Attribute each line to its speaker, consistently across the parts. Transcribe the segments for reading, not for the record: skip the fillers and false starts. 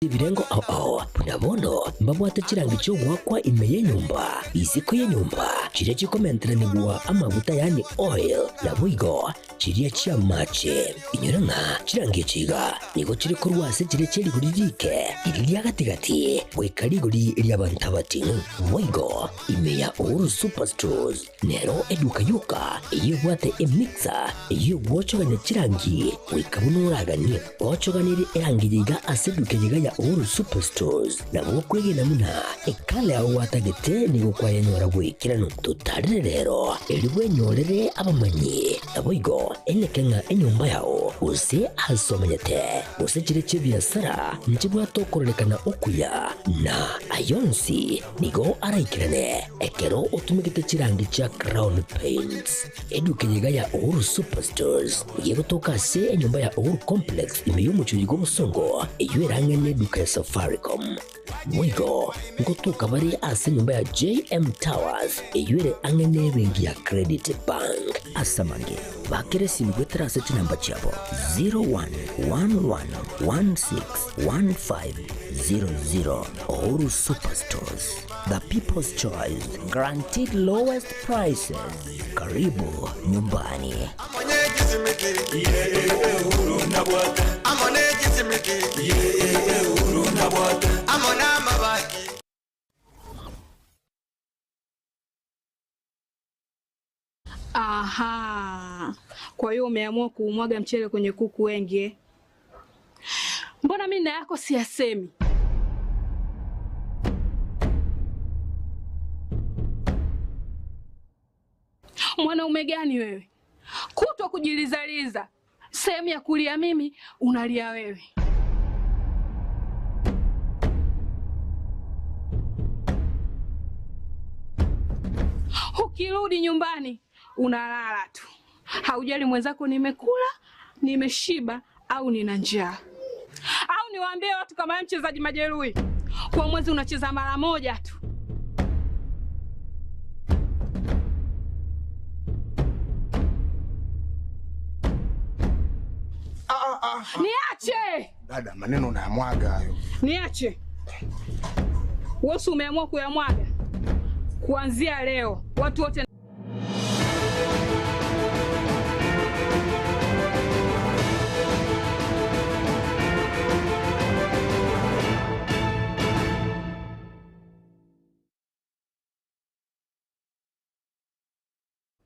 Speaker 1: Ebirengo ao ao buna bono mbabwate chirangi chi'ogoakwa ime y'enyomba, isiko y'enyomba, chiria chikomenteranigwa amaguta yaani oil, naboigo chiria chi'amache. Inyora ng'a chirangi echi iga nigo chire korwa ase chiria chie rigori riike, riria ria gati-gati, goika rigori ri'abanto abating'u. Boigo ime ya Uhuru Superstores Nero eduka yoka eyio ebwate emixer eyio egwochogania chirangi goika buna oraganie. Ochoganirie erangi eye iga ase eduka eye iga ya Uhuru Superstores, nabo okwegena buna ekala yao gwatagete nigo kwayenyora goikeranu. Totarire rero erio bwenyorere abamanyi, naboigo eneke ng'a enyomba yao gose ase omenyete gose chire chi'ebiasara nchibwate okororekana okuya na ayonsi Nigo araikerane ekero otumegete chirangi chia Crown Paints. Eduka eye iga ya Uhuru Superstores nigo egotoka ase enyomba ya Uhuru Complex ime y'omochie oyo bw'obosongo eyio ere ang'e n'eduka ya Safaricom. Boigo ngotoka bare ase enyomba ya JM Towers eyio ere ang'e n'ebenki ya Credit Bank. Ase amange, bakera esimi goetera ase chinamba chiabo 0111161500. Uhuru Superstores, the people's choice, guaranteed lowest prices. Karibu nyumbani.
Speaker 2: Aha, kwa hiyo umeamua kuumwaga mchele kwenye kuku wengi eh? Mbona mimi na yako siyasemi? Mwanaume gani wewe, kutwa kujilizaliza, sehemu ya kulia mimi unalia wewe. Ukirudi nyumbani unalala tu, haujali mwenzako nimekula, nimeshiba au nina njaa. Au niwaambie watu kama wewe mchezaji majeruhi, kwa mwezi unacheza mara moja tu. Niache
Speaker 3: Dada, maneno unayamwaga hayo.
Speaker 2: niache. Wewe si umeamua kuyamwaga? Kuanzia leo watu wote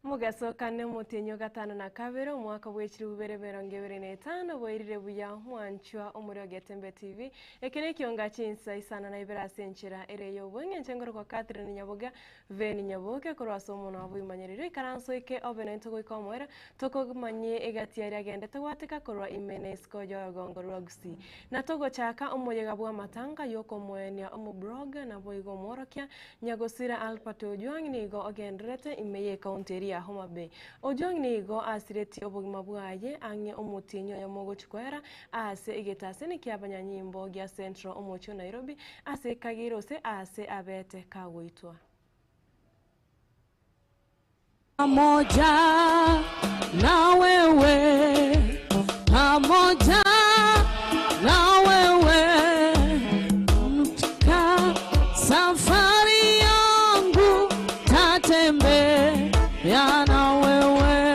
Speaker 4: Mogesokane omotienyi o gatano na kabere, omwaka bw'echilifu bibere emerongo ebere na etano, bwairire buya mwanchwa omore o Getembe TV. Eke nekionga chinsa isano na ibere ase enchera ere ey'obweng'encho engorokwa Catherine Nyaboga Veni Nyaboke korwa ase omonwa bw'oimanyererio ikaranso eke obe naintwe goika omoerio tokomanyie egati aria agendete gwateka korwa ime na isiko y'orogongo rwa Gusii. Na togochaka omoyega bw'amatanga y'okomoenia omoblogger naboigo omworokia Nyagosira Albert Ojwang nigo ogendererete ime y'ekaunti eria ya Homa Bay. Ojwang nigo asiretie obogima bwaye ang'e omotienyi oyomo ogochia koera ase egetaseni ki'abanyanyimbo gia Central omochie o Nairobi ase Kagere ose aase abete kagoitwa.
Speaker 5: Pamoja na wewe, pamoja na wewe katika safari yangu tatembea na wewe.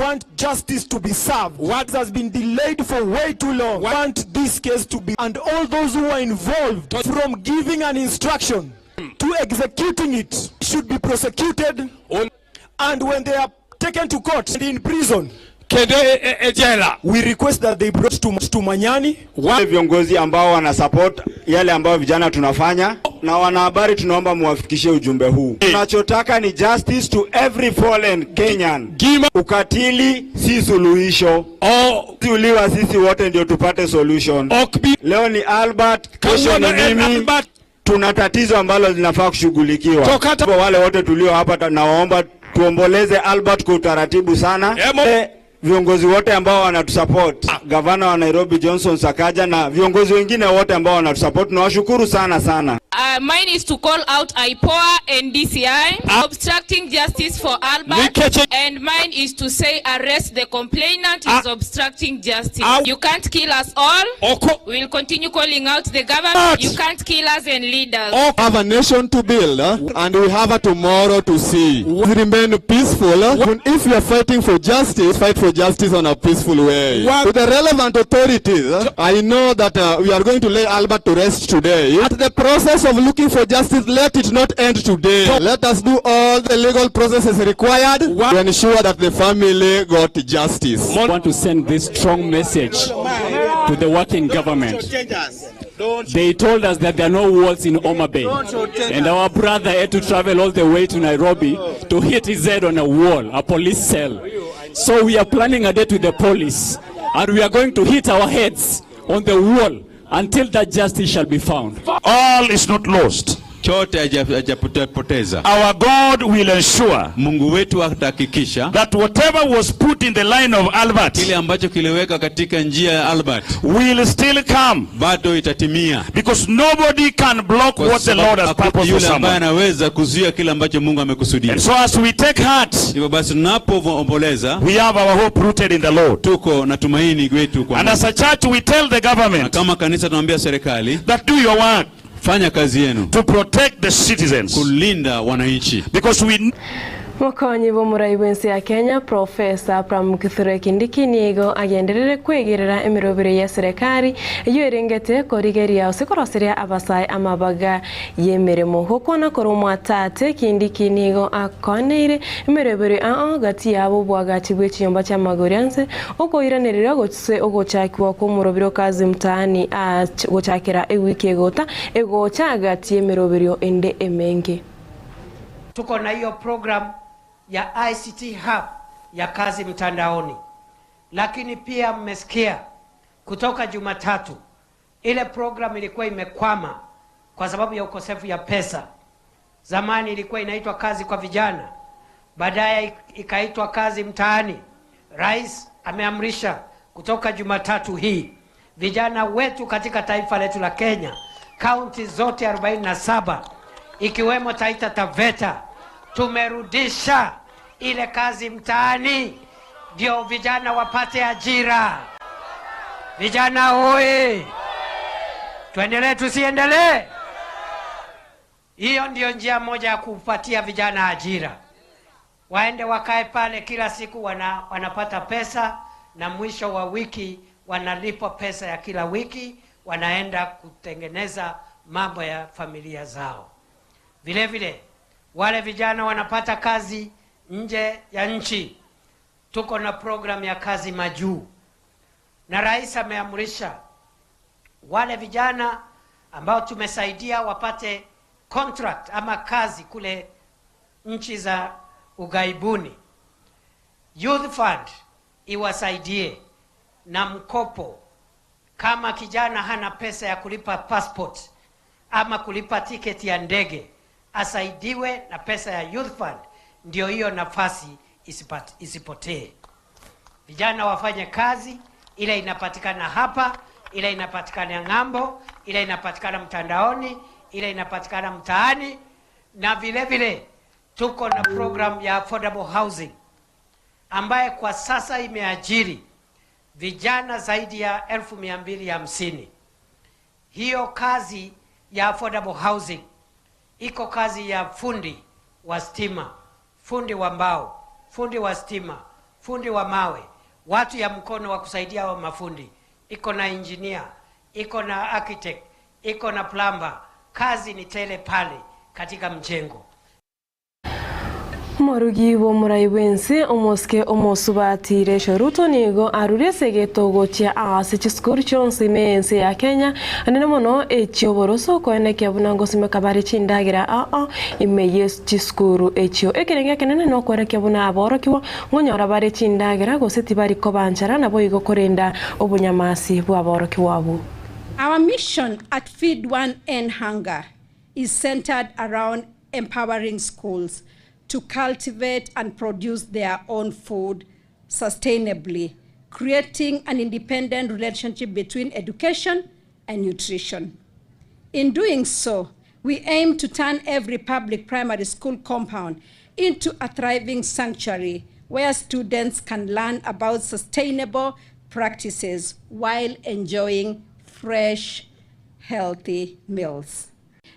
Speaker 6: Want justice to be served. What has been delayed for way too long. Want this case to be and all those who are involved from giving an instruction to executing it should be prosecuted and when they are taken to court and in prison
Speaker 7: kendo e, e, e jela.
Speaker 6: We request that they brought to, to Manyani.
Speaker 8: Wale viongozi ambao wana support yale ambayo vijana tunafanya na wanahabari, tunaomba muwafikishie ujumbe huu. Tunachotaka ni justice to every fallen Kenyan.
Speaker 7: Gima
Speaker 8: Ukatili si suluhisho.
Speaker 7: o
Speaker 8: Uliwa sisi wote ndio tupate solution.
Speaker 7: ok bi
Speaker 8: Leo ni Albert, kesho ni
Speaker 7: kawuono en
Speaker 8: mimi.
Speaker 7: Albert
Speaker 8: Tuna tatizo ambalo linafaa kushughulikiwa.
Speaker 7: To kata-
Speaker 8: Kwa wale wote tulio hapa, nawaomba tuomboleze Albert kwa utaratibu sana.
Speaker 7: Emo-
Speaker 8: Eh, Viongozi wote ambao wanatusupport, gavana wa Nairobi Johnson Sakaja na viongozi wengine wote ambao wanatusupport, tunawashukuru sana sana.
Speaker 9: Mine is to call out IPOA and DCI obstructing justice for Albert and mine is to say arrest the complainant is obstructing justice. You can't kill us all. We will continue calling out the government. You can't kill us and lead us.
Speaker 10: Have a nation to build and we have a tomorrow to see. We remain peaceful. If we are fighting for justice, fight for justice on a peaceful way. To the relevant authorities, I know that we are going to lay Albert to rest today. At the process of looking for justice, let it not end today. Let us do all the legal processes required to ensure that the family got justice.
Speaker 11: I want to send this strong message to the working government. They told us that there are no walls in Homa Bay. And our brother had to travel all the way to Nairobi to hit his head on a wall, a police cell. So we are planning a date with the police, and we are going to hit our heads on the wall until that justice shall be found.
Speaker 7: All is not lost.
Speaker 12: Chote hajapoteza.
Speaker 7: Our God will ensure
Speaker 12: Mungu wetu atahakikisha
Speaker 7: that whatever was put in the line of Albert
Speaker 12: kile ambacho kiliweka katika njia ya Albert
Speaker 7: will still come,
Speaker 12: bado itatimia,
Speaker 7: because nobody can block
Speaker 12: kwa
Speaker 7: what the
Speaker 12: sababu
Speaker 7: Lord has
Speaker 12: hakuna
Speaker 7: purposed for
Speaker 12: yule ambaye
Speaker 7: someone.
Speaker 12: anaweza kuzuia kile ambacho Mungu amekusudia.
Speaker 7: And so as we take heart,
Speaker 12: Hivyo basi tunapoomboleza,
Speaker 7: we have our hope rooted in the Lord.
Speaker 12: tuko na tumaini wetu kwa
Speaker 7: And
Speaker 12: Mungu.
Speaker 7: as a church, we tell the
Speaker 12: Na
Speaker 7: government
Speaker 12: kama kanisa tunaambia serikali,
Speaker 7: that do your work
Speaker 12: fanya kazi yenu
Speaker 7: to protect the citizens,
Speaker 12: kulinda wananchi,
Speaker 7: because we
Speaker 4: Mokonyi bw'omorai bw'ense ya Kenya Professor Abraham Kithure Kindiki nigo agenderere kwegerera emerobere ya serikali eyo erengete korigeria ase koroseria abasae amabaga y'emeremo gokwana korwa omwatate Kindiki nigo akoneire emerobere ao gati yabo obwagachi bwa echinyomba chia amagori anse okoiranerera gose ogochakiwa kwa omorobiro kazi mtaani gochakera ewiki egota egocha gati y'emeroberio ende emenge.
Speaker 13: Tuko na hiyo program ya ICT Hub ya kazi mtandaoni, lakini pia mmesikia kutoka Jumatatu ile program ilikuwa imekwama kwa sababu ya ukosefu ya pesa. Zamani ilikuwa inaitwa kazi kwa vijana, baadaye ikaitwa kazi mtaani. Rais ameamrisha kutoka Jumatatu hii vijana wetu katika taifa letu la Kenya, kaunti zote 47 ikiwemo Taita Taveta, tumerudisha ile kazi mtaani, ndio vijana wapate ajira. Vijana oye! Tuendelee tusiendelee? Hiyo ndio njia moja ya kupatia vijana ajira, waende wakae pale kila siku wanapata pesa, na mwisho wa wiki wanalipwa pesa ya kila wiki, wanaenda kutengeneza mambo ya familia zao. Vile vile wale vijana wanapata kazi nje ya nchi, tuko na program ya kazi majuu, na rais ameamrisha wale vijana ambao tumesaidia wapate contract ama kazi kule nchi za ughaibuni, Youth Fund iwasaidie na mkopo. Kama kijana hana pesa ya kulipa passport ama kulipa tiketi ya ndege, asaidiwe na pesa ya Youth Fund, ndio hiyo nafasi isipotee. Vijana wafanye kazi, ile inapatikana hapa, ile inapatikana ng'ambo, ile inapatikana mtandaoni, ile inapatikana mtaani. Na vile vile tuko na program ya affordable housing ambaye kwa sasa imeajiri vijana zaidi ya 250,000. Hiyo kazi ya affordable housing iko kazi ya fundi wa stima, fundi wa mbao, fundi wa stima, fundi wa mawe, watu ya mkono wa kusaidia wa mafundi, iko na engineer, iko na architect, iko na plumber. Kazi ni tele pale katika mjengo.
Speaker 4: Omorugi bw'omorai bw'ense omosike omosubati Rachel Ruto nigo arure ase egeto gochia ase chisukuru chionsi ime ense ya Kenya anene mono echio oboroso okoenekia buna ngosimeka bare chindagera aa ime ye chisukuru echio ekerenge ekenene nokoenekia buna aborokigwa ngonyora bare chindagera gose tibari kobanchara nabo igo korenda obonyamasi bwa aborokigwa abwo.
Speaker 14: Our mission at Feed One End Hunger is centered around empowering schools to cultivate and produce their own food sustainably, creating an independent relationship between education and nutrition. In doing so, We aim to turn every public primary school compound into a thriving sanctuary where students can learn about sustainable practices while enjoying fresh, healthy meals.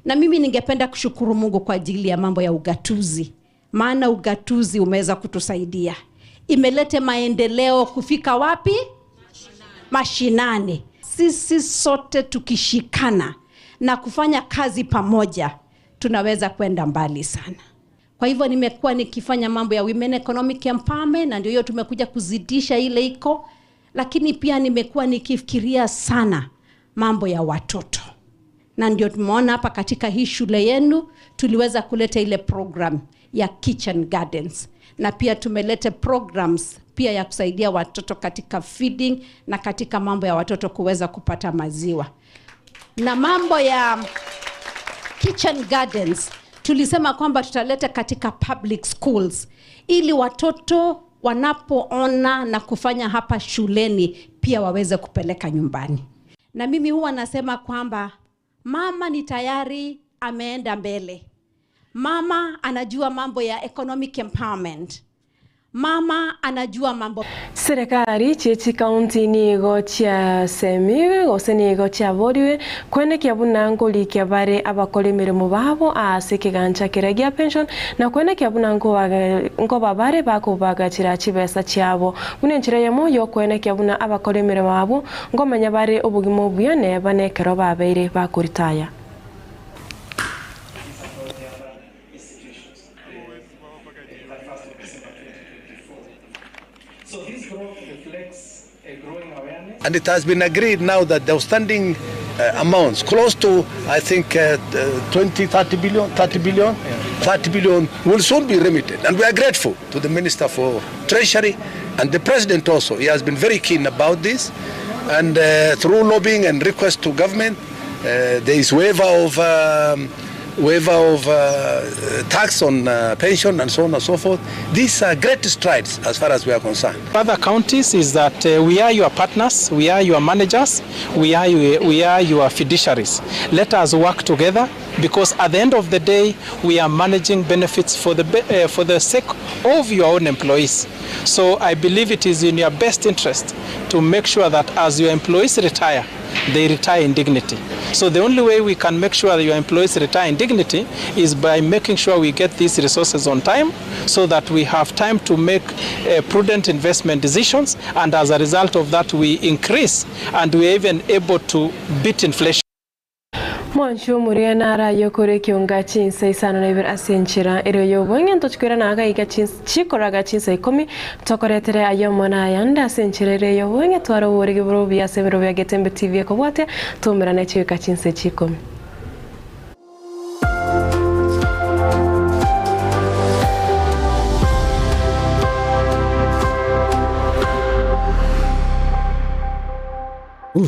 Speaker 14: Na mimi ningependa kushukuru Mungu kwa ajili ya mambo ya ugatuzi, maana ugatuzi umeweza kutusaidia, imelete maendeleo kufika wapi? Mashinani. Sisi sote tukishikana na kufanya kazi pamoja, tunaweza kwenda mbali sana. Kwa hivyo nimekuwa nikifanya mambo ya women economic empowerment, na ndio hiyo tumekuja kuzidisha ile iko, lakini pia nimekuwa nikifikiria sana mambo ya watoto, na ndio tumeona hapa katika hii shule yenu tuliweza kuleta ile program ya kitchen gardens, na pia tumeleta programs pia ya kusaidia watoto katika feeding na katika mambo ya watoto kuweza kupata maziwa na mambo ya kitchen gardens tulisema kwamba tutaleta katika public schools ili watoto wanapoona na kufanya hapa shuleni pia waweze kupeleka nyumbani. Na mimi huwa nasema kwamba mama ni tayari ameenda mbele. Mama anajua mambo ya economic empowerment. Mama anajua mambo
Speaker 4: Serikali chie chikaunti nigo chiasemiwe gose nigo chiaboriwe kwenekia buna nkorikia bare abakora emeremo babo ase ekegancha keria gia pension na kwenekia buna nkoba bare bakobagachera chibesa chiabo buna enchera eyemo ya okwenekia buna abakora emeremo abo nkomenya bare obogima obuya neba na ekero babeire bakoritaya.
Speaker 15: And it has been agreed now that the outstanding amounts, close to, I think, 20, 30 billion, 30 billion, 30 billion, will soon be remitted. And we are grateful to the Minister for Treasury and the President also. He has been very keen about this. And through lobbying and request to government, there is waiver of tax on pension and so on and so forth. These are great strides as far as we are concerned.
Speaker 16: Other counties is that we are your partners, we are your managers, we are your fiduciaries. Let us work together, because at the end of the day, we are managing benefits for the sake of your own employees. So I believe it is in your best interest to make sure that as your employees retire, they retire in dignity. So the only way we can make sure that your employees retire in dignity is by making sure we get these resources on time, so that we have time to make prudent investment decisions, and as a result of that we increase and we are even able to beat inflation.
Speaker 4: Mwancho omoria naraye okore ekionga chinsa isano na ibere ase enchera ere y'obong'e ntochikwera na agaiga chikoraga chinsa ikomi tokoretere aye omwana ayande ase enchera ere y'obong'e twara oborigi borobi ase ebiro bia Getembe TV ekobwatia tumerane chiwika chinsa chikomi.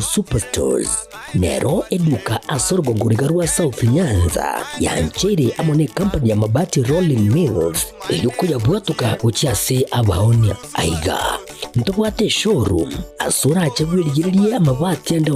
Speaker 1: Superstores nero eduka asorogongoriga rwa South Nyanza yanchere amo ne company ya Mabati Rolling Mills eyuko bwatuka gochiase abaonia aiga ntobwate showroom asurache bwirigirerie amabati ande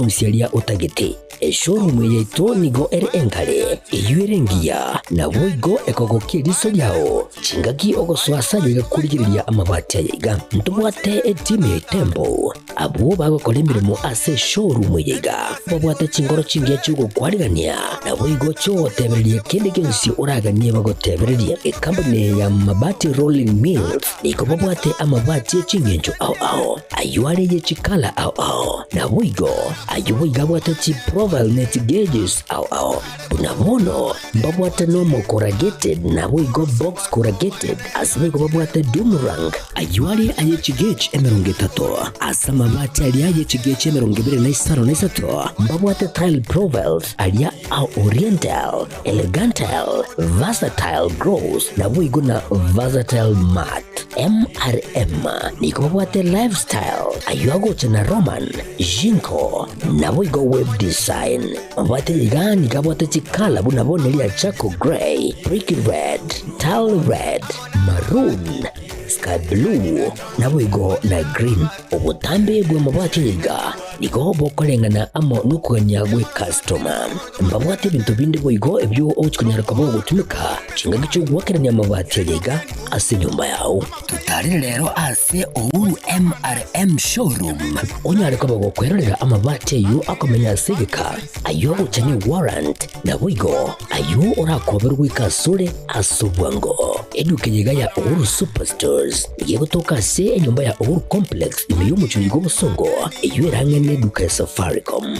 Speaker 1: otagete eshowroom yetu nigo ere enkare eyuere ngiya nabo igo ekogokia eriso riao chingaki ogoswasa yegakurigereria amabati ayaiga ntobwate etimu ya Tembo abo bagokora emirimo ase showroom yaiga babwate chingoro chingiya chigokwarigania nabo igo chogotebereria kende gionsi oraganie bagotebereria ekampani ya Mabati Rolling Mills nigo babwate amabati echingencho ao ao ayo are yechikala ao ao nabo igo ayo boiga abwate chiprofile net gauges ao ao bunabono mbabwate nomo corrugated nabo igo box corrugated ase igo babwate doomerang ayo are ayechigauge emirongo etato ase amabati aria ayechigauge emirongo ebere na isano na isato mbabwate tile profiles aria ao oriental elegantal versatile gross nabo igo na versatile mat MRM niko babwate lifestyle ayo agocha na Roman Jinko nabo igo web design babwate igani kabwate chikala buna bonelia charcoal grey brick red tile red maroon Sky blue, naboigo na green. Obotambe bw'amabati aya iga nigo bokoreng'ana amo nokogania gw'ecustoma. Mbabwate ebinto binde boigo ebio ogochi konyara koba ogotumeka chingaki chi'ogoakerania amabati aya iga ase enyomba yao. Totarire rero ase Uhuru MRM Showroom onyare koba gokwerorera amabati ayio akomenya ase egeka, ayio agocha ne warrant, naboigo ayio orakoberwe goika asore ase obwango. Eduka eye iga ya Uhuru Superstores nigo egotoka ase enyomba ya Uhuru Complex ime y'omochie oyo bw'Obosongo, eyio ere ang'e neduka ya Safaricom.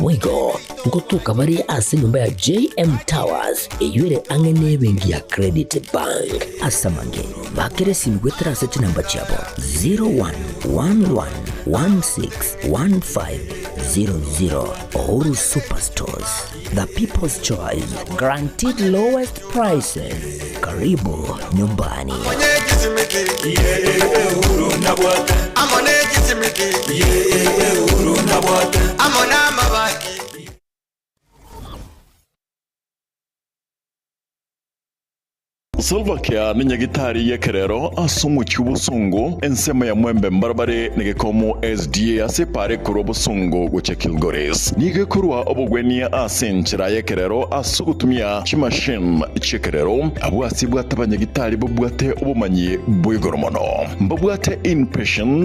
Speaker 1: Boigo ngotoka bare ase enyomba ya JM Towers eyio ere ang'e nebenki ya Credit Bank. Ase amange, bakera esimi goetera ase chinamba chiabo 0111161500. Uhuru Superstores, the people's choice, guaranteed lowest prices. Karibu nyumbani.
Speaker 17: Salva Kiir nenyagitari y'ekerero ase omochie obosongo ensemo ya Mwembe mbarabare negekomo SDA ase epara ekorwa Bosongo gochia Kilgoris. Nigo ekorwa obogwenia ase enchera y'ekerero ase ogotumia chimachine chi'ekerero. Abwo ase bwate abanyagitari babwate obomanyi bwa igoro mono. Mbabwate inpatient.